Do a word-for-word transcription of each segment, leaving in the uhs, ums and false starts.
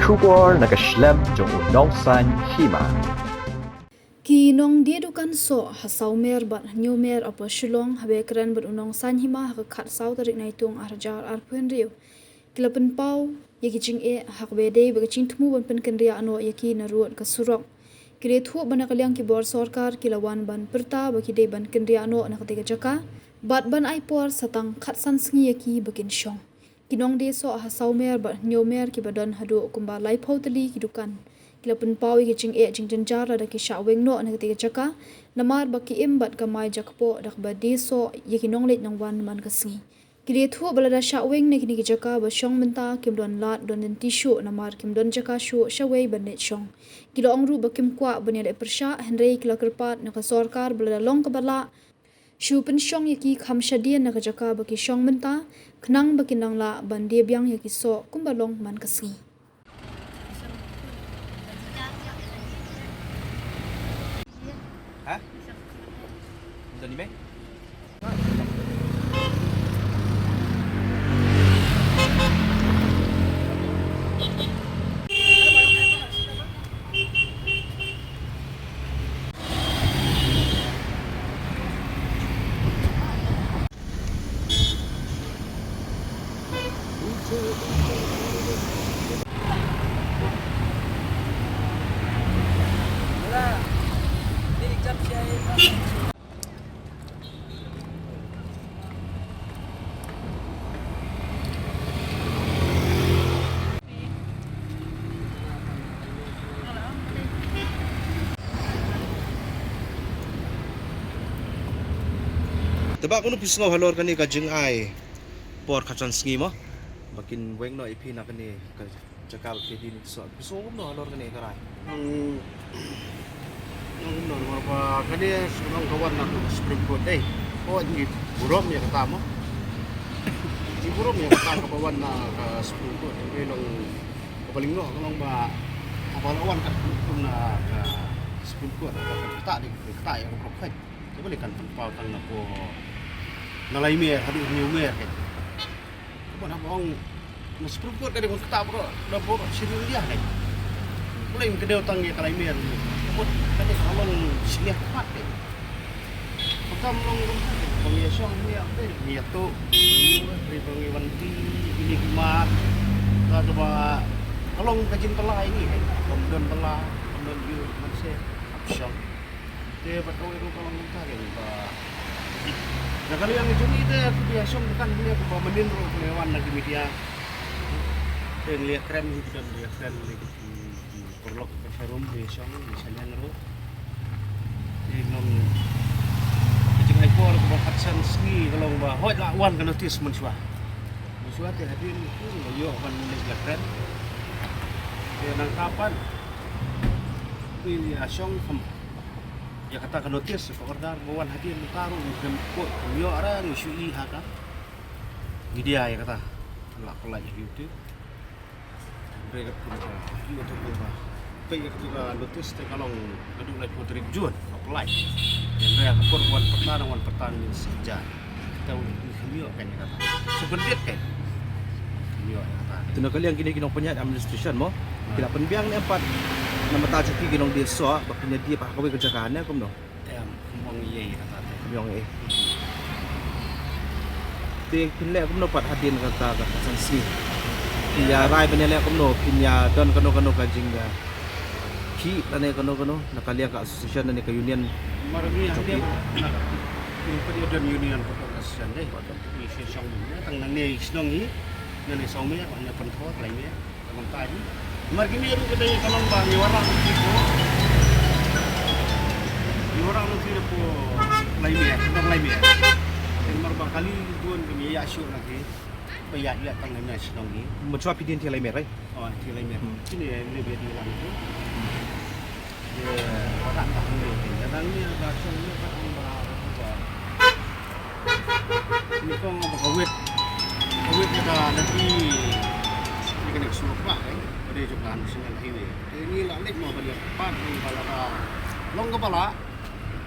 Khubor na ka shlem jong u Nongsaiñ Hima. Ki nongdie dukan soh ha Sawmer bad Hynñiewmer hapoh Shillong haba kren bad u Nongsaiñ Hima ha ka khatsaw tarik Naitung arhajar arphew hynriew, ki la pynpaw ïa ki jingeh ha kaba dei bad ka jingthmu ban pynkynriah noh ïa ki na rud ka surok. Ki la ïathuh ba na ka liang ki bor sorkar ki la wan ban pyrta ba ki dei ban kynriah noh na katei ka jaka bad ban ai por sa tang khatsan sngi ïa ki ba kin shong. Ki nongdie soh ha Sawmer bad Hynñiewmer kiba don haduh kumba laiphew tylli ki dukan, ki la pynpaw ïa ki jingeh jingjynjar lada ki shah weng noh na katei ka jaka, namar ba ki im bad kamai jakpoh da kaba die soh ïa ki nongleit nongwan man ka sngi. Ki la ïathuh ba lada shah weng na kine ki jaka ba shong mynta kim don lad don lynti shuh namar kim don jaka shuh shawei ban leit shong. Ki la ong ruh ba kim kwah ban ïaleh pyrshah, hynrei ki la kyrpad na ka sorkar ba lada long kaba lah, shu pynshong ïa ki kham shadien na ka jaka ba ki shong mynta, khnang ba kin nang lah ban die biang ïa ki soh kumba long man ka sngi. Ha? Te ba kumno phi sngew halor kane ka jingai por khatsan sngi mo, ba kin weng noh ïa phi na kane ka jaka ba phi die soh, phi sngew kumno halor kane ka rai? Nang, nang kumno, namar ba kane shu nang ka wan na ka Supreme Court, eh. Ko ngi burom ïa kata mo. Ngi burom ïa kata kaba wan na ka Supreme Court. Ngi long kaba lyngdoh ka long ba haba la wan ka hukum na ka Supreme Court, ka kata dei, kata ïa ka prophet. Te balei kan pynpaw tang na ko, na Laimer haduh Hynñiewmer, eh. Ka ban hap ong na Supreme Court ka dei ban ktah baroh, da baroh shi India, eh. Balei ka dei tang ïa ka Laimer. Ka ban ka dei ka long shi ïa ka pat, eh. Ka kam long kumta, eh. Ba ngi ïa shong ngi ïa peit, ngi ïa tuh. Ri ba ngi wan ti, ini ki mat. Ka ba ka long ka jingpyllait ngi, eh. Kam don pala, kam don ïa man se, shong. Te bad kawei ruh ka long kumta kein ba na ka liang jong ngi te phi ïa shong dukan hangne kumba mynnin ruh phi ïa wan na ki media. Te ngi ïa kren hi, phi don ïa kren lei ki, ki paralok ka showroom, phi ïa shong, phi ïa shaniang ruh. Te nong ka jingai por kumba khatsan sngi ka long ba hooid la wan ka notice mynshuwa. Mynshuwa te hadien ki la ïoh ban leit ïa kren. Te nangta pat phi ïa shong kham ïa kata ka notice, ka order ba wan hadien mynta ruh ngi khlem poi, ngi ïoh re ngi shu i ha ka media ïa kata. La pynlait ha YouTube. Hynrei katkum ka, ïoh katkum ka, peit katkum ka notice te ka long naduh laiphew tarik Jun, ka pynlait. Hynrei ha ka por wan pyrta, nang wan pyrta ngi sha jar. Te u ngi khlem ïoh kein ïa kata. Shu pynbit kein. Khlem ïoh ïa kata. Te na ka liang kine ki nongpynïaid administration mo, ki la pynbiang ne em pat na bynta jong ki, ki nongdie soh ba kin ïa die pat ha kawei ka jaka ne kumno? Em, ym ong ei ei kata te. Ym ong ei ei. Te kin leh kumno pat hadien kata ka khatsan sngi? Kin ïa rai ban ïa leh kumno, kin ïa don kano kano ka jing, ïa, ki lane kano kano na ka liang ka association lane ka union. Mar ngi hadien na ka, kin pat ïa don union pat don association dei. Pat don. Ngi shu shong ne tang nangne shnong ngi, nangne Sawmer, nangne Pynthor, Laimer. Ka long ka ji. Namar kine ruh ka dei ka long ba ngi wanrah lynti ko. Ngi wanrah lynti ko Laimer, ka long Laimer. Namar ba kali duan kine ïa shuh na ki. Ba ïa ïa tang na shnong ngi. Mynshuwa phi dien ki Laimer, right? Oh, ki Laimer. Hmm. Kine Laimer di lang tu. Ïa, wanrah ka hangne. Ka dang ni ka shnong ni ka long ba, ba Nyngkong ba ka wit, ka wit ïa ka lynti ïa kane ka surok bah, eh, ba dei jong ka National Highway. Te ngi la leit mo ban ïa pat ngi ba la ka long kaba lah,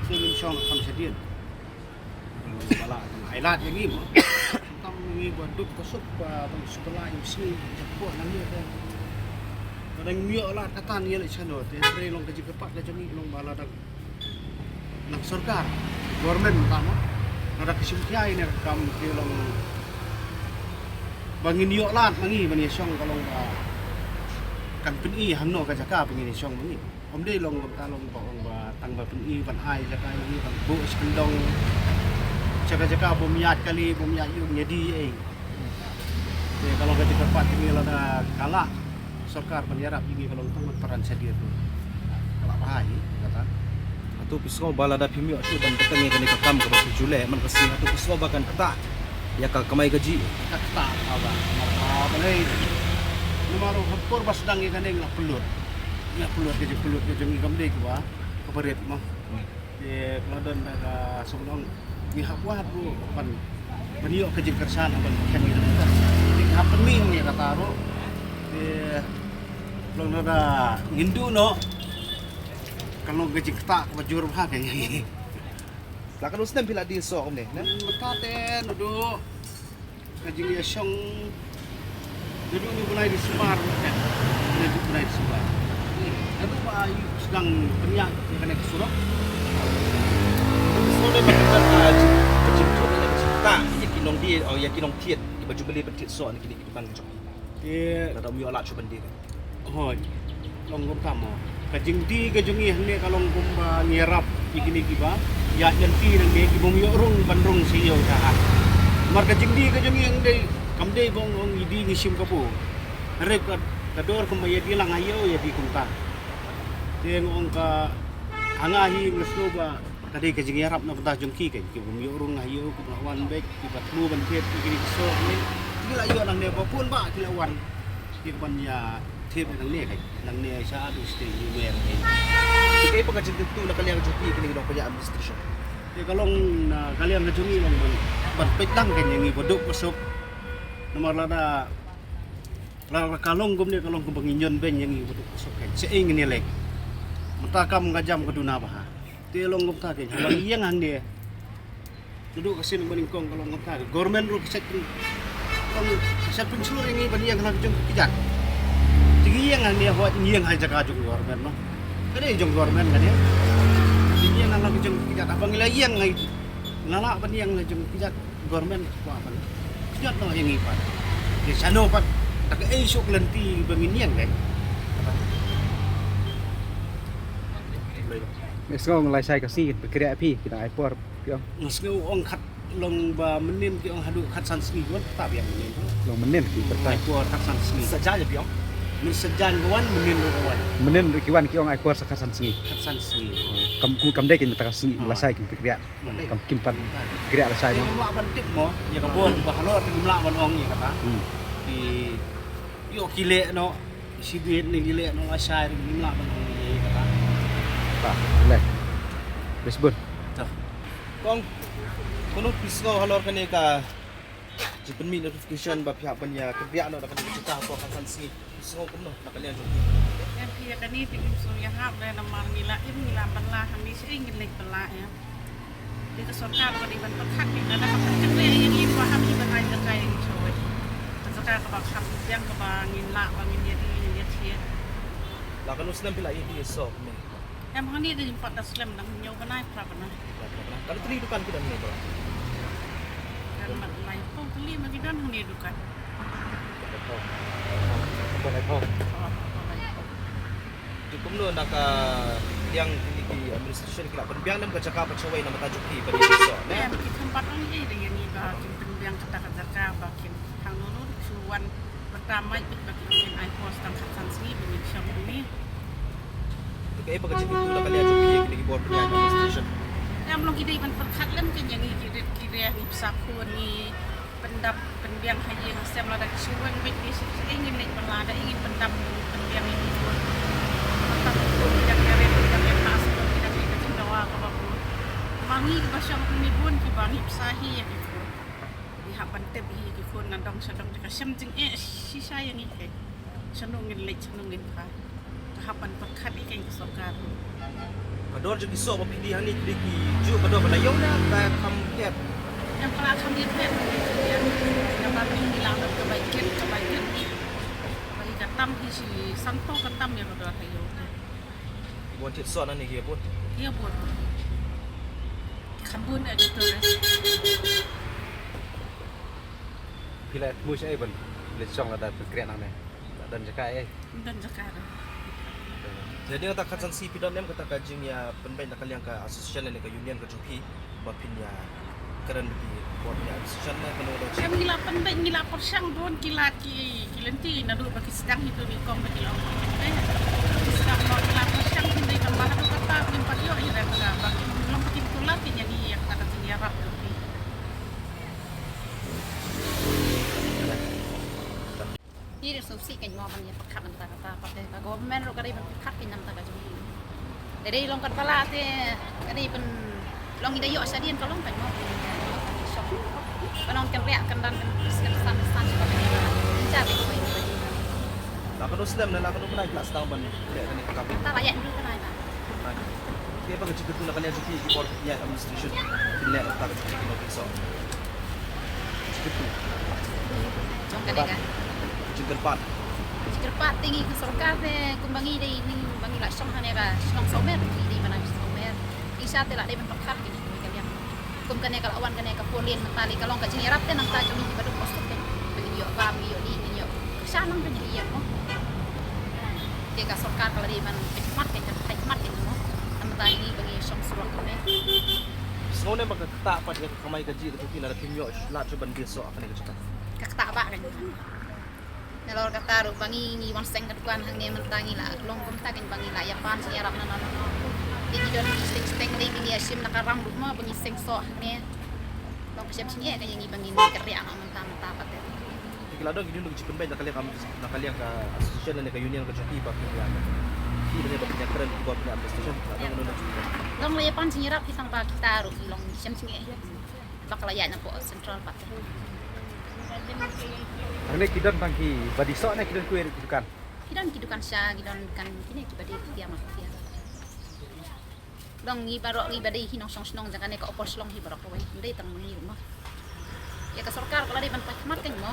te ngin shong kham shadien. Long kaba lah, ai lad ïa ngi mo. Tam ngi ba duk ka suk ba ban suk ba lah ïa sngi jakhlia nangne te. Ka dang ïoh lad kata ngi leh shano te, hynrei long ka jingkyrpad ka jong ngi long ba lada nang sorkar, government mynta mo, lada ka shim khia ïa kane ka kam te long ba ngin ïoh lad ma ngi ban ïashong, ka long ba kan pyni hangno ka jaka ba ngin ïashong ma ngi. Ym dei long kumta long ba ong ba tang ba pyni ban ai jaka ïa ngi ban buh sha kyndong, sha ka jaka bym ïaid kali, bym ïaid ïung ïa di ei. Te ka long ka jingkyrpad jong ngi lada ka lah sorkar ban ïarap ïa ngi ka long tang ban paran shadir ruh. Ka lah bha hi kata. Hato phi sngew ba lada phim ïoh shuh ban bteng ïa kane ka kam kaba phi ju leh man ka sngi, hato phi sngew ba kan ktah ïa ka kamai kajih? Ka ktah ka ba, ka ba balei? Namar ha por ba sdang ïa kane ngi la pynlut, ngi la pynlut ka jingpynlut ka jong ngi kam dei kaba, kaba rit mo. Te ka la don da ka sngewlong ngi hap wad ruh ban, ban ïoh ka jingkyrshan ban khein ïa kata. Te ngi hap pynmih ïa kata ruh. Te long da ngin duh noh. Ka long ka jingktah kaba jur bha ka ngi. La katno snem phi la die soh kumne, ne? Mynta te naduh ka jingïashong naduh une u bnai Disembar, eh, naduh u bnai Disembar. Naduh ba ïa sdang pynïaid ïa kane ka surok. Ka surok dei ba ka jingthoh ïa ka jingktah ïa ki nongdie, oh, ïa ki nongthied kiba ju bali ban thied soh na kine ki dukan ka jong. Te lada ym ïoh lad shuh ban die. Hooid. Long kumta mo. Ka jingdie ka jong ngi hangne ka long kumba ngi ïarap ïa kine kiba ïaid lynti nangne ki bym ïoh rung ban rung sha ïew sha hat. Namar ka jingdie ka jong ngi hangne kam dei ba ong ong ngi die ngi shim kabu. Hynrei ka, ka dor kumba ïa die lang ha ïew ïa die kumta. Te nga ong ka, ha nga hi nga sngew ba ka dei ka jingïarap na bynta jong ki, ki bym ïoh rung ha ïew, kiba la wan beit, kiba thmu ban thied ïa kine ki soh ne. Ki la ïoh nangne ba bun ba ki la wan. Ki ban ïa thied nangne, nangne sha Adu State, New Mer. Te kaei pat ka jingkyntu na ka liang jong phi kine ki nongpynïaid administration? Te ka long na ka liang ka jong ngi long ban, ban peit lang ka ïa ngi ba duk ba suk. Namar lada, lada ka long kumne ka long kumba ngin ïoh beiñ ïa ngi ba duk ba suk, ka shaei ngin ïaleh. Mynta kam ka jam ka duna bha. Te long kumta kein, haba ngi ïeng hangne. Naduh ka sien ba nyngkong ka long kumta kein. Government ruh ka shait pyn, long ka shait pynshlur ïa ngi ban ïeng ha la ka jong ka kjat. Te ngi ïeng hangne, hooid ngi ïeng ha jaka jong government noh. Ka dei jong government kane. Te ngi ïeng ha la ka jong ka kjat, haba ngi la ïeng ngi la lah ban ïeng ha la jong ka kjat. Government kwah ban jot noh ïa ngi pat. Ïa shano pat da kaei shuh ka lynti ba ngin ïeng dei. Nga sngew nga lashai ka sngi kin pynkhreh phi, ki dang ai por phi ong. Nga sngew ong khat long ba mynnin ki ong haduh khatsan sngi wan ta biang mynnin. Long mynnin ki pyrta. Ai por khatsan sngi. Sa jan phi ong. Mynnin sa jan ki wan, mynnin ruh ki wan. Mynnin ruh ki wan ki ong ai por sa khatsan sngi. Khatsan sngi. Kam, kam dei kin mynta ka sngi, lashai kin pynkhreh. Kam kim pat griah lashai mo. Ngim lah ban tip mo, ïa ka bor ba halor ngim lah ban ong ïa kata. Hmm. Ki ïoh ki leh noh, shibit ne ki leh noh lashai ngim lah ban ong ïa kata. Ba, leh. Bes bun. Tah. Kong, kumno phi sngew halor kane ka jingpynmih notification ba phi hap ban ïa kynriah noh da kane ka jaka hapoh khatsan sngi? Phi sngew kumno na ka liang jong phi? Em, phi ïa kane te ngim sngew ïahap re namar ngi la im ngi la bylla hangne, shaei ngin leit bylla em. Te ka sorkar ka dei ban pyrkhat beit lada ka pynkyndit ïa ngi ba ham hi ban ai jaka ïa ngi shawei. Ka jaka kaba kham biang kaba ngin lah ba ngin ïa ri ngin ïa thied. La katno snem phi la ïa ri ïa soh kumne? Em, hangne da jingpot da slem, dang hynñiew bnai, phra bnai. Ka la tynrai dukan ki don hangne to? Kan mat laiphew tylli ma ki don hangne dukan. Laiphew. Laiphew. Oh, laiphew. Te kumno na ka liang kine ki administration ki la pynbiang ne em ka jaka pat shawei na bynta jong ki ban ïa soh ne? Em, ki khlem pat ong ei da ïa ngi ba kin pynbiang kata ka jaka ba kin hangno no shu wan. Bad ta mait bad ba ki ong ngin ai por tang khatsan sngi ba ngin shong hangne. Te kaei pat ka jingkyntu na ka liang jong phi ïa kine ki bor pynïaid administration? Em, long ki dei ban pyrkhat lem kein ïa ngi ki rit ki rieh, ngi bsa khun, ngi pyndap pynbiang ha ïing ha sem, lada ki shu weng beit ngi shu, shaei ngin leit bylla, da ei ngin pyndap pynbiang ïa ki khun. Mynta ki khun ki dang ïarit, ki dang ïaphah skul, ki dang ïarit ka jingdawa kaba bun. Ma ngi kiba shong hangne bun kiba ngi bsa hi ïa ki khun. Ngi hap ban tip hi ki khun na dong sha dong te ka shem jingeh shisha ïa ngi kein. Shano ngin leit, shano ngin phai. Ka hap ban pyrkhat ïa kein ka sorkar. Ka dor jong ki soh ba phi die hangne ki dei ki juh ka dor ba la ïong ne ka kham khet? Em, ka la kham ïa khet. Ïa, ïa ba phi ngi la dor ka bai khet, ka bai khet. Ba hi ka Tam hi shi santo ka tam ïa ka dor ha ïew te. Bun thied soh na ne ki bun. Ïa bun. Kham bun ïa ki tourist. Phi la mush ai ban le shong la da phi kren nang ne. La don jaka ai. Don jaka da. Jadi kata khatsan si phi don em kata ka jingïa pynbeit na ka liang ka association ne ka union ka jong phi ba phin ïa kren ki bor ïa association ne ka lo da. Ngi la pynbeit ngi la pyrshang don ki la ki ki lynti naduh ba ki sdang hi tu ni kong ba ki long. Ki sdang ba ki la pyrshang hi dei tang ba haduh kata ngim pat ïoh hi dei ba ba ki long ba ki kular ki ïa ngi ïa kata ka jingïarap tu ki. Ngi dei sngewsih kein mo ban ïa pyrkhat na bynta kata pat te ka government ruh ka dei ban pyrkhat kein na bynta ka jong ngi. Te dei long katba lah te ka dei ban long ngi da ïoh shadien ka long kein mo ban ïa ïoh ban ïa shong. Ban long kan riah kan dan kan pris kan san san shong. Jar dei ko. La ka dei slem ne la ka dei bnai la sdang ban leh kane ka kam. Ta la ïa ndu kana ina. Te ba ka jingkyrkhu na ka liang jong phi ki bor ïa administration. Phi leh ta ka jingkyrkhu na phi so. Jingkyrkhu. Jong kane ka. Jingkyrpad. Jingkyrpad te ngi ka sorkar te kumba ngi dei ngi ba ngi la shong hangne ka shnong Sawmer ngi dei ba na Sawmer. Ngi sha te la dei ban pyrkhat ki ngi ka liang. Kum kane ka la wan kane ka four lane mynta lei ka long ka jingïarap te nangta jong ngi ba duk kosuk te. Ba ngi ïoh bam ngi ïoh dih ngi ïoh. Sha nang ka jingïarap mo. Te ka sorkar ka la dei ban pynkhmat ka jingkhmat ka jingmo. Nangta ngi ba ngi shong surok kane. Sngew ne ba ka ktah pat ïa ka kamai kajih ka jong phi lada phim ïoh lad shuh ban die soh kane ka jaka. Ka ktah ba ka jong. Nalor kata ruh ba ngi ngi wan seng ka dukan hangne mynta ngi la long kumta kein ba ngi la ïa pan jingïarap na na na. Te ngi don ngi seng seng dei ba ngi ïa shim na ka ram ruh mo ba ngi seng soh hangne. Long ka shem shen ïa ka ïa ngi ba ngi ngi kyrriah na mynta mynta pat te. Ki la don ki dun ki jingpynbeit na ka liang ka na ka liang ka association ne ka union ka jong phi ba phi ïa. Phi ba phi ïa kren ki bor phi ïa association. La don ki dun ki jingpynbeit. Long la ïa pan jingïarap ki tang ba kita ruh ki long shem shen ïa. Ba ka la ïaid na pdeng central pat. Hangne ki don tang ki ba die soh ne ki don kiwei ki dukan. Ki don ki dukan sha, ki don kan kine ki ba die ki ïa ma ki ïa. Long ngi baroh ngi ba dei hi nongshong shnong jong kane ka Upper Shillong hi baroh kawei. Ym dei tang ma ngi ruh mo. Ïa ka sorkar ka la dei ban pynkhmat kein mo.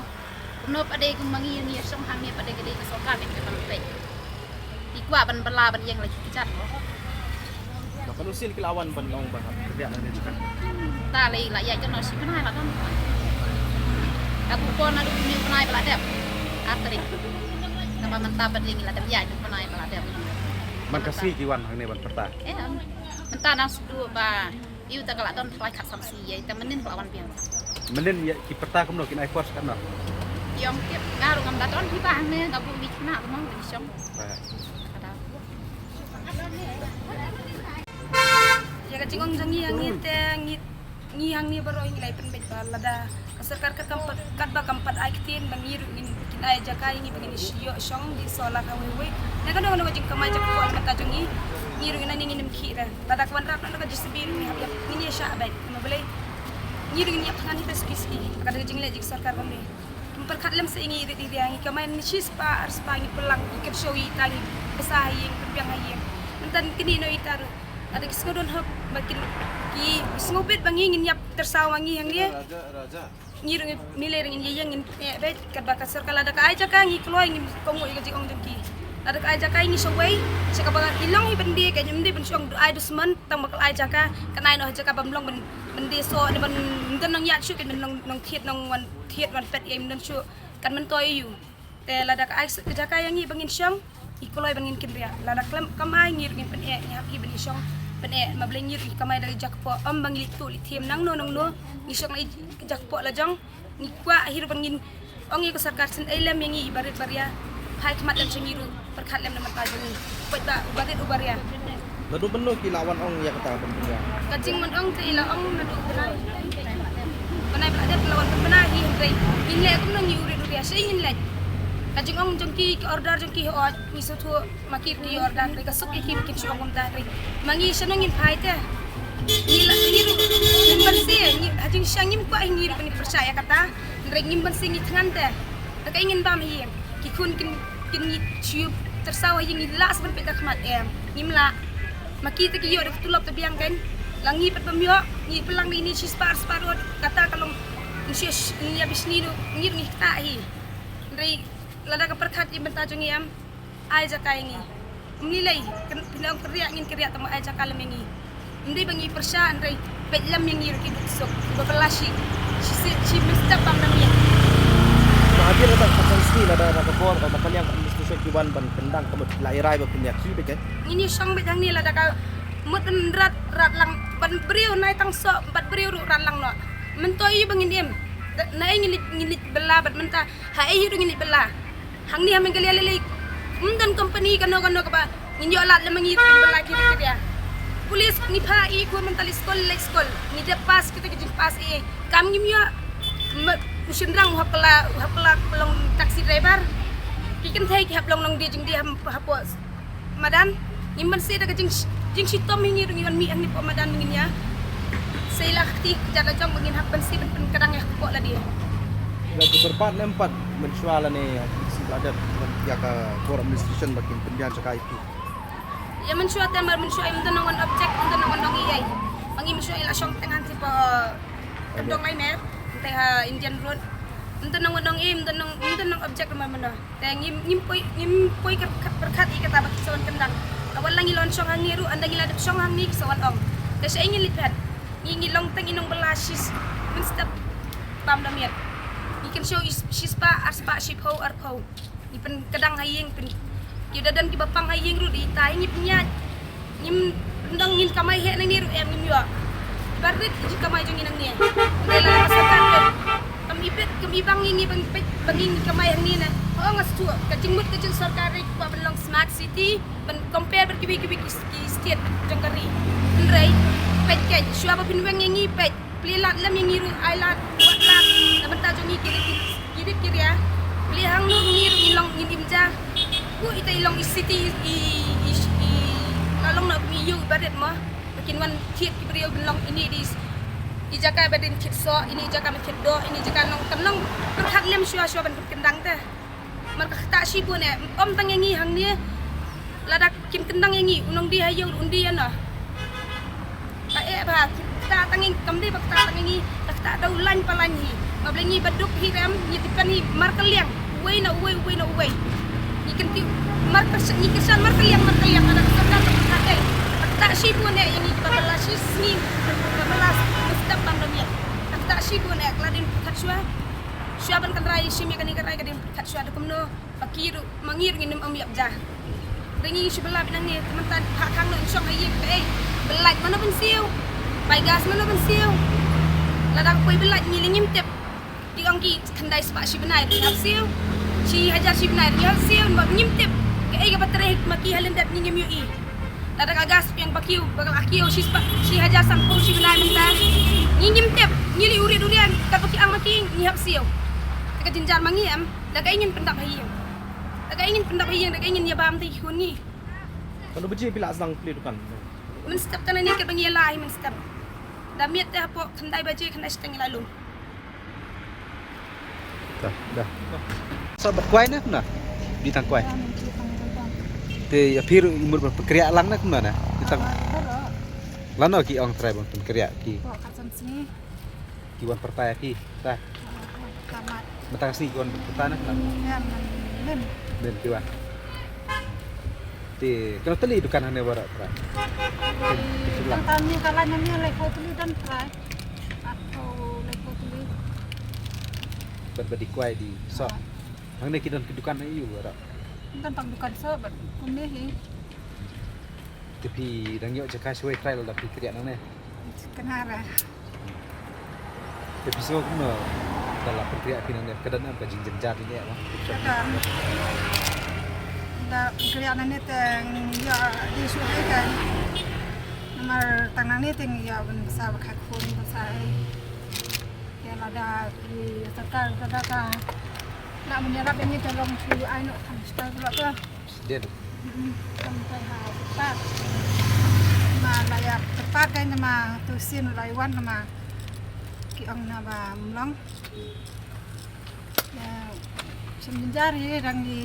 Kumno pat dei kum ma ngi ngi ïa shong hangne pat dei ka dei ka sorkar kein ka ban peit. Ki kwah ban bylla ban ïeng la ki kjat mo. Ba ka nusin ki la wan ban ong ba hap kyrdiah na ne jaka. Ta lei la ïa kano shi bnai la don. Ka ku pon na du ni bnai ba la dep. Ar tarik. Naba mynta ba dei ngi la dep ïa du bnai ba la dep. Man ka sngi ki wan hangne ban pyrta. Eh. Mynta nang sdu ba ïu ta ka la don thlai khat sam si ïa ta mynnin ka la wan biang. Mynnin ïa ki pyrta kumno kin ai por sa katno. Ïong tip nga ruh ngam da don hi ba hangne nga bu mi kna ruh mo ngi shong. Ba. Ka da. Ïa ka jingong jong ngi hangne te ngi ngi hangne baroh ngi lai pynbeit ba lada ka sorkar kat kam pat kat ba kam pat ai ktien ba ngi ruh ngin kin ai jaka ïa ngi ba ngin ïoh shong die soh la kawei wei. Na kano kano ka jingkamai jaka ko na ka jong ngi ngi ruh ngi nang ngin ym khih re. Lada ka wan rap na ka J C B ruh ngi hap ïap ngin ïa shah beit. Namar balei ngi ruh ngin ïap thngan hi ta suki suki. Ka da ka jingleh jong ka sorkar ba ngi. Ym pyrkhat lem sa ïa ngi rit ïa ngi kamai ni shi spah ar spah ngi plang ngi kyrsiew ïa ita ngi bsa ha ïing pynbiang ha ïing. Mynta kine no ita ruh. Lada ki sngew don hok ba kin ki sngew bit ba ngi ngin ïap tyrsaw ma ngi hangne. Ngi ruh ngi ngi lei ruh ngin ïeng ngin eh beit katba ka sorkar lada ka ai jaka ngi kloi ngin kohnguh ïa ka jingong jong ki. Lada ka ai jaka ngi shawei sha kaba ngi long hi ban die ka ngim dei ban shong ai dusmon tang ba ka ai jaka kan ai noh jaka bym long ban ban die soh ne ban don nongïaid shuh kan ban long nongthied nongwan thied wan pet ïa im don shuh kan myntoi ïa u. Te lada ka ai jaka ïa ngi ba ngin shong ngi kloi ba ngin kynriah. Lada khlem kam ai ngi ruh ngin pyneh ngi hap hi ba ngin shong pyneh ma Blei ngi ruh ngi kamai da ka jakpoh ym ba ngi leit tuh leit thiem nangno nangno ngi shong la ka jakpoh la jong ngi kwah hi ruh ba ngin ong ïa ka sorkar sien ei lem ïa ngi i barit baria. Phai khmat lem sha ngi ruh pyrkhat lem na mynta jong ngi. Peit ba u barit u baria. Naduh mynno ki la wan ong ïa kata ban pynïa? Ka jingwan ong te i la ong naduh bnai. Bnai ba la dep la wan pynbna hi hynrei ngin leh kumno ngi u rit u ria sha ngin leh. Ka jingong jong ki ki order jong ki hooid ngi sngewthuh ma ki ki order hynrei ka suk ïa ki kin shu ong kumta hynrei ma ngi shano ngin phai te. Ngi la ngi ruh ngim banse ngi ha jingshang ngim kwah ngi ruh ban pyrshah ïa kata hynrei ngim banse ngi thngan te. Te kaei ngin bam hi ki khun kin kin ngi shu tyrsaw ha ïing ngi lah sa ban peit da khmat em ngim lah. Ma ki te ki ïoh da ka tulop da biang kan la ngi pat bym ïoh ngi pynlang da ini shi spah ar spah ruh kata ka long ngi shu ngi ïa bishni ruh ngi ruh ngi ktah hi. Hynrei Lada ka pyrkhat ïa ka bynta jong ngi em, ai jaka ïa ngi. Ym lei lei, phin ong kynriah ngin kynriah, tang ba ai jaka lem ïa ngi. Ym dei ba ngi pyrshah, hynrei peit lem ïa ngi ruh ki duk suk, ba bylla shi, shi, shi mynstep bam da miet. Ba hadien lada ka constituency, lada ka bor, ka liang ka administration ki wan ban kyndang, ka mut la ïa rai ba phin ïa ki beit. Ngin ïa shong beit hangne lada ka mut ban rat, rat lang, ban briew nai tang soh, bad briew ruh rat lang noh. Mynta ïa ba ngin im. Na ei ngin leit, ngin leit bylla bad mynta ha ei ruh ngin leit bylla. Hangne ha Meghalaya lei lei ym don company kano kano kaba ngin ïoh lad lem ma ngi ruh ngin bylla ki ri ki ria. Police ngi phah ïa ki mynta leit skul, leit skul. Ngi dep pass kita ki jingpass ei. Kam ngim ïoh. U shynrang u hap kylla, u hap kylla long taxi driver. Ki kynthei ki hap long nongdie jingdie hapoh madan. Ngim banse da ka jing, jingshitom hi ngi ruh ngi wan mih hangne hapoh madan ngin ïa sei la ka kti ka jat la jong ba ngin hap banse ban pynkdang ïa ka kpoh lade. La ka kyrpad ne em pat mynshuwa lane si la dep ïa ka bor administration ba kin pynbiang jaka ïa ki. Ïa mynshuwa te mar mynshuwa ym don nong wan object, ym don nong wan nong ei ei. Ba ngi mynshuwa ïa la shong teng hangne hapoh Kyndong Laimer, te ha Indian Road. Ym don nong wan nong ei, ym don nong, ym don nong object mar mynno. Te ngim, ngim poi, ngim poi kyrkhat, pyrkhat ïa kata ba ki sa wan kyndang. Ka wan la ngi la wan shong hangne ruh, ynda ngi la dep shong hangne ki sa wan ong. Te shaei ngin leit phet. Ngi, ngi long tang i nongbylla shi mynstep bam da miet. Ngi kynshew i shispah, arspah, shiphew, arphew. Ngi pynkdang ha ïing, pyn, ki da don kiba pang ha ïing ruh da ita, ngi pynïaid. Ngim, ym dang ngin kamai heh nangne ruh em, ngim ïoh. Barit ki jingkamai jong ngi nangne. Ngi la ka sorkar ruh em. Kam ibit, kam ibang ngi, ngi ban peit, ba ngi kamai hangne na. Ho nga shu, ka jingmut ka jong sorkar ruh kwah ban long smart city, ban compare bad kiwei kiwei ki, ki state jong ka ri. Hynrei, peit keiñ, shuwa ba phin weng ïa ngi peit. Plie lad lem ïa ngi ruh, ai lad, wad lad, na bynta jong ngi ki ri ki, ki ri ki ria. Plie hangno ruh ngi ruh ngi long ngin im ja. Ku ita i long i city i, i, i, la long na kum i ïew i barit mo. Ba kin wan thied ki briew ban long ine i, i jaka ba dei thied soh, ine i jaka ba thied doh, ine i jaka nong, kan nong pyrkhat lem shuwa shuwa ban pynkyndang te. Mar ka ktah shibun eh, ym tang ïa ngi hangne, lada kin kyndang ïa ngi, u nongdie ha ïew ruh un die ïa no. Ka eh ba, ktah tang ïa ngi, kam dei ba ktah tang ïa ngi, ka ktah da u lain pa lain hi. Ma balei ngi ba duk hi rem, ngi depend hi markylliang, uwei na uwei, uwei na uwei. Ngi kyntiew markyrshan, ngi kyrshan markylliang, markylliang, lada ka sorkar ka pyrkhat dei. Ka ktah shibun eh ïa ngi kiba bylla shi sngi, kiba bylla mynstep bam da miet. Ka ktah shibun eh, ka la dei pyrkhat shuwa. Shuwa ban kynrai shim ïa kane ka rai ka dei pyrkhat shuwa da kumno. Ba ki ruh, ma ngi ruh ngin ym ïap ja. Hynrei ngi shu bylla beit nangne, te mynta phah khang noh, shong ha ïing kaei. Byllait mano ban siew. Bai gas mano ban siew. Lada ka poi byllait ngi lei ngim tip. Ki ong ki khyndai spah shi bnai ngi hap siew. Shi hajar shi bnai ngi hap siew, ba ngim tip. Kaei kaba trei ma ki ha lyndet ngi ngim ïohi. Lada ka gas phi ong ba kiew, ba ka la kiew shi spah, shi hajar sanphew shi bnai mynta. Ngi ngim tip, ngi lei urit urit, katba ki ong ma ki ngi hap siew. Te ka jynjar ma ngi em. Da kaei ngin pyndap ha ïing. Da kaei ngin pyndap ha ïing, da kaei ngin ïa bam te ki khun ngi. Katno baje phi la sdang plie dukan? Mynstep, tang nangne katba ngi ïa la hi mynstep. Da miet te hapoh khyndai baje, khyndai shiteng ngi la lum. Da, da. Sa bad kwai ne kumno? Dei tang kwai. Te ïa phi ruh mut ban pynkriah lang ne kumno ne? Dei tang. Lano ki ong trai ban pynkriah ki? Ki wan pyrta ïa ki, ta. Mynta ka sngi ki wan pyrta na, na. Lim. Lim ki wan. Te, kano tylli dukan hangne baroh, trai? Tang tang ni ka lain hangne laiphew tylli don, trai. Arphew, laiphew tylli. Bad ba dei kwai dei soh. Hangne ki don ki dukan aïu baroh? Don tang dukan soh bad kumne hi. Te phi dang ïoh jaka shawei, trai, lada phi kyriah nangne? Kynhara. Te phi sngew kumno da la pynkriah phi nangne, ka don em ka jingjynjar ine ma? Ka don. Da pynkriah nangne te ïoh dei shuh hi ka. Namar tang nangne te ïoh ban bsa ba kha khun bsa hi. Te lada ki sorkar ka da ka la ban ïarap ïa ngi te long shu ai noh tang star block ka. Dien. Kam kai ha kyrpad. Ma la ïa kyrpad kai nama tu sien la wan nama. Ki ong na ba mlong. Ïa, shem jynjar hi rang di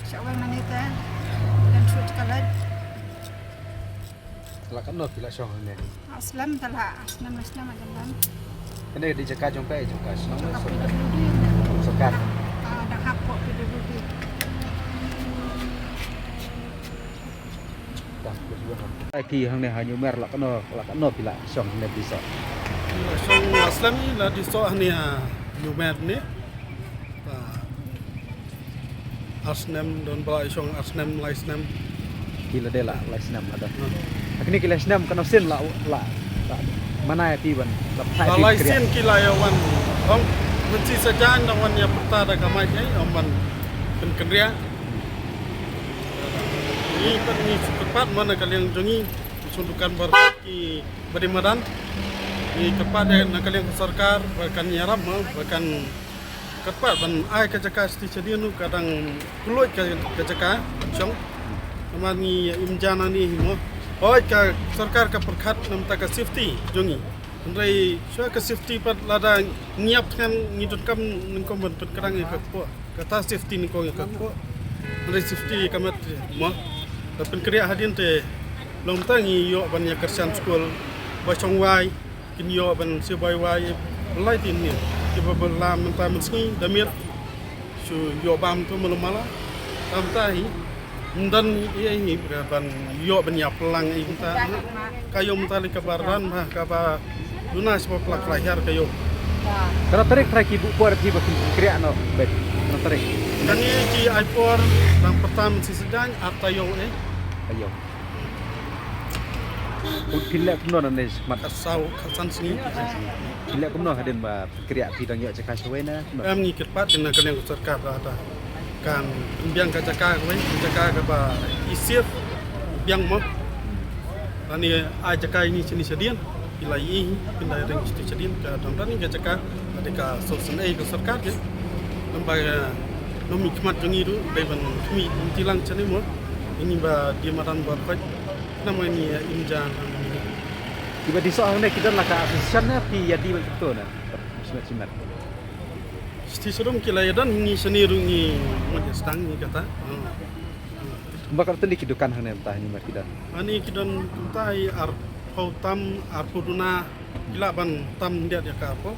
shaweng nani te. Dan shu tkalet. La katno phi la shong hangne? Aslem tala, aslem, aslem aja lam. Kane di jaka jong ka, jong ka shnong. Jaka P W D. Sorkar. Ah, da hap ko P W D. Ai phi hangne ha Hynñiewmer la katno, la katno phi la shong hangne dih soh? Shong la slem, la dih soh hangne ha Hynñiewmer ne. Ar snem don ba la shong ar snem, lai snem. Ki la dei la lai snem la don. Ha kine ki lai snem katno sien la, la, la, mana ïa phi ban la pynthait, la lai sien ki la ïa wan. Ong mynsi sa jan da wan ïa pyrta da ka mic ei, ong ban pynkynriah. Ngi pat ngi kyrpad mo na ka liang jong ngi, ki shu dukan bar ki ba dei madan. Ngi kyrpad na ka liang ka sorkar ba kan ïarap mo, ba kan kyrpad ban ai ka jaka shatei shadien, ka dang khlaiñ ka, ka jaka shong. Namar ngi im ja nangne hi mo. Hooid ka sorkar ka pyrkhat namar ka safety jong ngi. Hynrei shuwa ka safety pat lada ngi ïap thngan ngi donkam nyngkong ban pynkhrang ïa ka kpoh. Kata safety nyngkong ïa ka kpoh. Hynrei safety ka mat mo. Ba pynkhreh hadien te long ta ngi ïoh ban ïa kyrshan skul. Ba shong wai kin ïoh ban siew bai wai. Lai tin ne kiba ba la mynta mynsngi da miet shu ïoh bam tu malu mala. Tam ta hi. Ym don ei ei hi ban ïoh ban ïa plang ei mynta. Ka ïoh mynta lei kaba ran ba kaba duna sha ba pla kla hiar ka ïoh. Katno tarik trai ki buh por phi ba kin khreh noh bet? Katno tarik? Kane ki ai por dang pyrta mynsi Saitjaiñ ar taïew ei. Taïew. Phin leh kumno nangne mat? Ka saw ka san sngi. Phin leh kumno hadien ba khreh, phi dang ïoh jaka shawei ne kumno? Em, ngi kyrpad na ka liang ka sorkar ba ta kan pynbiang ka jaka kawei, ka jaka kaba i safe biang mo. Lane ai jaka ïa ngi shane shadien, i la ïohi, pynda ring shane shadien, ka dang dang ka jaka, lane ka solution ei ka sorkar ke. Namar ba, eh, nongmihkhmat jong ngi ruh dei ban khmih lynti lang shane mo. Ïa ngi ba die madan bor peit. Namar ngi, eh, im ja nang ngi. Kiba die soh hangne ki don la ka association ne phi ïa die ban kyntu ne? Shimet shimet. Shatei sharum ki la ïa don, ngi shane ruh ngi mut ïa sdang ngi kata. Hmm. Kumba katno tylli ki dukan hangne mynta hangne mar ki don? Hangne ki don kumta i arphew tam, arphew duna, ki lah ban tam hyndiat ïa ka arphew.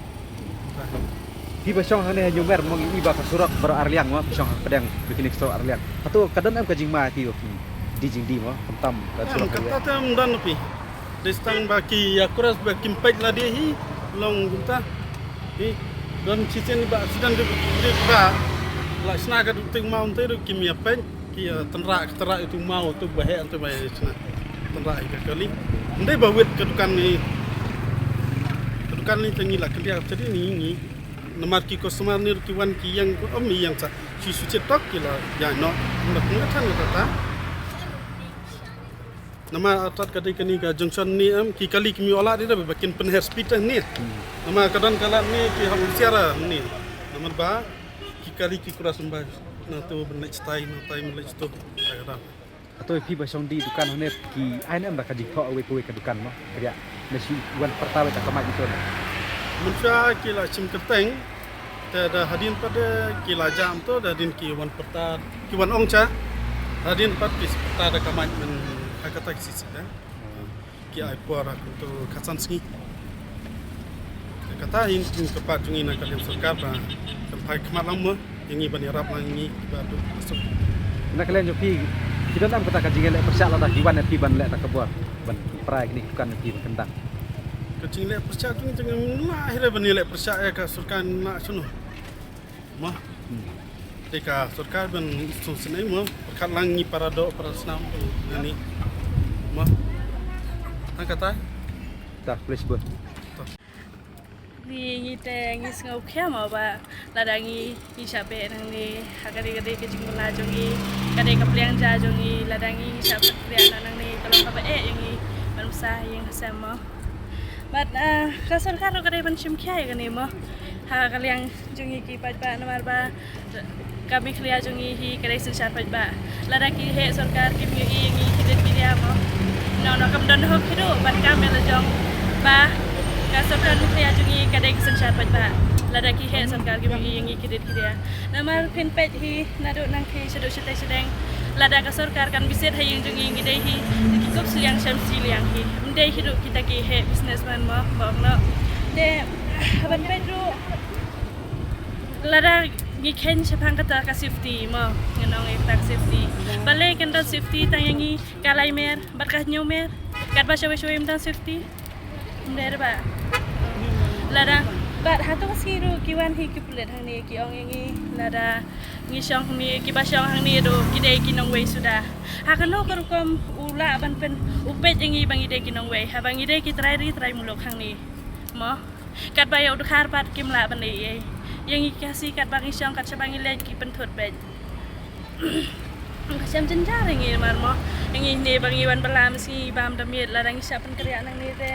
Phi ba shong hangne ha Hynñiewmer mo, ngi i ba ka surok baroh arliang mo, phi shong ha pdeng picnic store arliang. Hato ka don em ka jingma ïa phi ba phin die jingdie mo, khamtam ka surok? Em, kata te ym don phi. Dei tang ba ki ïa cross ba kim peit lade hi, long kumta. Hi don shisien ba accident dei, dei ba la shna ka dei tang maw te dei kim ïa peit. Ki, eh, tynrah, ki tynrah ïa u maw u ba heh u ba heh shna. Tynrah ïa ka kali. Ym dei ba wit ka dukan ne. Ka dukan ne te ngi la kyndiah te dei ne ngi. Namar ki customer ne ki wan ki ïeng, ym ïeng sa. Shi shu chet tok ki la ïa noh. Ym da kyndiah than ïa kata. Namar artat ka dei kane ka junction ne em, ki kali kim ïoh lad dei ba kin pynher speed ne. Hmm. Namar ka don ka lad ne ki hap husiar ne. Namar ba ki kali ki cross ym ba na tu ban leit shatai, na tai ban leit shatu. Ka don. Hato phi ba shong die dukan hangne ki ai ne em da ka jingthoh uwei pa uwei ka dukan mo? Kyrïa ne shu wan pyrta wei da ka mic ito ne. Mynshuwa ki la shim kyrteng te da hadien pat de ki la jam to, da hadien ki wan pyrta, ki wan ong sha. Da hadien pat ki pyrta da ka mic myn ha kata ki sisi da. Ki ai por ha kumto ka san sngi. Kata hi ka kyrpad jong ngi na ka liang sorkar ba kan phai khmat lang mo ïa ngi ban ïarap lang ngi ba duk masuk. Na ka liang jong phi, phi don em kata ka jingleh pyrshah lada ki wan ïa phi ban leh ta ka bor ban prai kine ki dukan ïa phi ban kyndang? Ka jingleh pyrshah jong ngi jong ngi lah hi re ban ïaleh pyrshah ïa ka sorkar na shano. Mo. Hmm. Te ka sorkar ban sngewsynei mo, pyrkhat lang ngi para doh para snam ngi. Mo. Tang kata. Ta, please, bro. Ngi, ngi te ngi sngewkhia mo ba lada ngi, ngi shah beh nangne ha ka dei ka dei ka jingmula jong ngi, ka dei ka pliang ja jong ngi, lada ngi, ngi shah beh nangne ka long kaba eh ïa ngi ban bsa ïing ha sem mo. Bad, ah, ka sorkar ruh ka dei ban shim khia ïa kane mo. Ha ka liang jong ngi ki paidbah namar ba ka Meghalaya jong ngi hi ka dei synshar paidbah. Lada ki heh sorkar kim ïohi ïa ngi ki dei ki dei mo. No, no, kam don hok hi ruh ban kam ïa la jong ba ka sorkar Meghalaya jong ngi ka dei ka synshar paidbah. Lada ki heh sorkar kim ïohi ïa ngi ki dei ki dei. Namar phin peit hi naduh nangkhie shaduh shatei shadeng. Lada ka sorkar kan bishar ha ïing jong ngi ngi dei hi ki kup shiliang shem shiliang hi. Ym dei hi ruh kita ki heh businessman mo, bok no. Te ban peit ruh lada ngi kheiñ shaphang kata ka safety mo, ngan ong ïa kata ka safety. Ba Lei kan don safety tang ïa ngi ka lai mer bad ka hynñiew mer. Katba shawei shawei ym don safety. Ym dei re ba. Lada bad hato ka sngi ruh ki wan hi ki pulit hangne ki ong ïa ngi lada ngi shong hangne, kiba shong hangne ruh ki dei ki nongwei suda. Ha kano ka rukom u lah ban pyn, u peit ïa ngi ba ngi dei ki nongwei, haba ngi dei ki trai ri trai muluk hangne. Mo. Katba ïa u dkhar pat kim lah ban leh ei ei. Ïa ngi ki Khasi katba ngi shong kat shaba ngi leit ki pynthut beit. Ka shem jynjar ïa ngi mar mo. Ïa ngi ne ba ngi wan bylla, mynshwa ngi bam da miet, lada ngi shah pynkhreh nangne te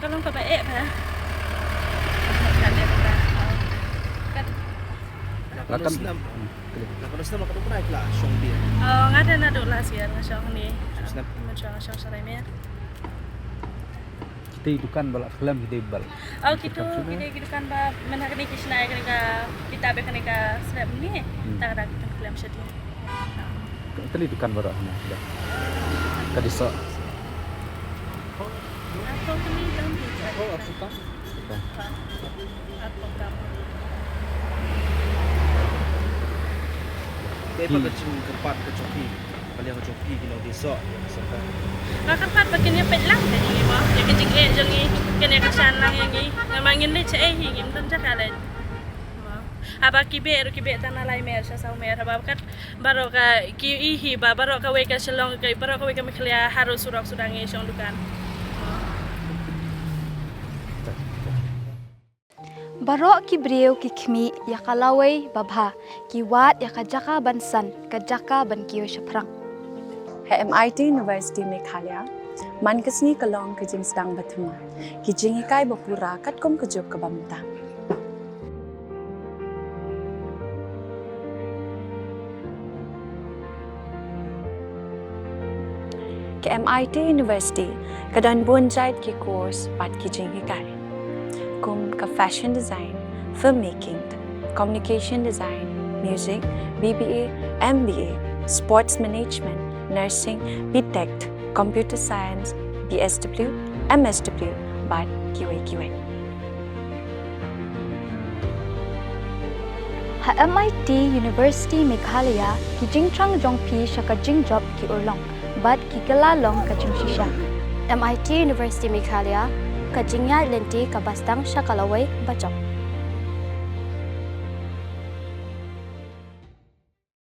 ka long kaba eh bha. Kat. La ka don snem. La ka don snem, la ka don khyndai la shong biang. Oh, nga te naduh last year nga shong hangne. Snem. Mynshwa nga shong sha Raymere. Kita i dukan ba la khlem kita i bal. Oh, kita kita khlem sini. Kita i dukan ba mynta kane ki shna ïa kane ka, kita ba kane ka slab ni. Hmm. Ta ka da kita khlem shati. Kita i dukan baroh ni. Ka dei so. Atau kami dalam kita. Oh, aku tak. Kita. Atau kamu. Dei ba ka jingkyrpad ka jong phi, ka liang ka jong phi ki nongdie soh ïa ka sorkar? Nga kyrpad ba kin ïa peit lang ka jong ngi mo, ïa ka jingeh jong ngi, kin ïa kyrshan lang ïa ngi. Namar ngin leit shaei hi, ngim don jaka leit. Mo. Haba ki beh ruh ki beh tang na lai mer sha saw mer, haba kat baroh ka ki i hi ba baroh kawei ka Shillong, ka baroh kawei ka Meghalaya, haroh surok suda ngi shong dukan. Mo. Baroh ki briew ki khmih ïa ka lawei babha, ki wad ïa ka jaka ban san, ka jaka ban kiew shaphrang. Ha M I T University Meghalaya, man ka sngi ka long ka jingsdang ba thymmai, ki jinghikai ba pura katkum ka juk kaba mynta. Ka M I T University ka don bun jait ki course bad ki jinghikai, kum ka fashion design, filmmaking, communication design, music, B B A, M B A, sports management, nursing, B Tech, computer science, B S W, M S W, bad kiwei kiwei. Ha M I T University Meghalaya, ki jingthrang jong phi sha ka jingjop ki urlong bad ki kylla long ka jingshisha. M I T University Meghalaya, ka jingïaid lynti kaba sdang sha ka lawei bajop.